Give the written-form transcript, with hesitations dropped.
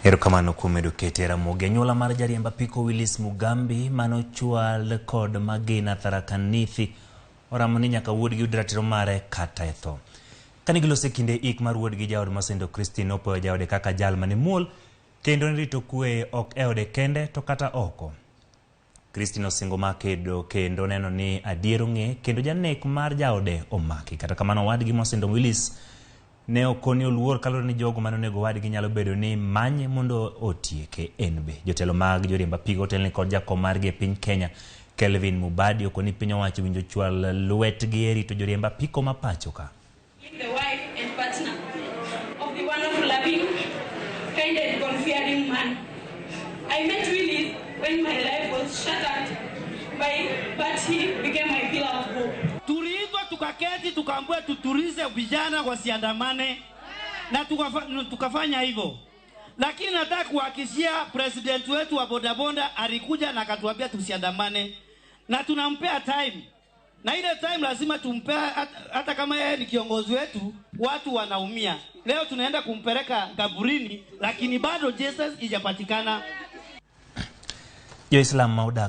Erokamano kuom medo kete Ramogi. Anyuola mar jariemb apiko Willis Mugambi manochwal kod magina Tharaka Nithi oramo ni nyaka wuodgi yud ratiro mare kata e tho. Kane giloso e kinde ik mar wuodgi jaod Masendo Christine nopuoyo jaode kaka jal mane muol kendo ne rito kwe ok e ode kende to kata oko. Christine osingo mar kedo kendo neno ni adier ong'e kendo janek mar jaode omaki. Kata kamano owadgi Mosendo Willis ne okoni oluor kaluwore ni jogo mane onego owadgi nyalo bedo ni manye mondo otieke en be. Jotelo mag joriemb apiko otelni kod jakom margi e piny Kenya Kelvin Mubadi okoni piny owacho winjo chwal lwetgi e rito joriemb apiko ma pacho ka. The wife and partner of the one of loving, kind and God-fearing man. I met Willis when my life was shattered by, but he became my pillar of hope. Tuliitwa tukaketi tukaambiwa tutulize vijana wasiandamane na tukafanya hivyo, lakini nataka kuhakikishia president wetu wa bodaboda alikuja na akatuambia tusiandamane, na tunampea time na ile time lazima tumpea, hata kama yeye ni kiongozi wetu, watu wanaumia. Leo tunaenda kumpeleka kaburini, lakini bado justice ijapatikana. Jo-Islam ma odak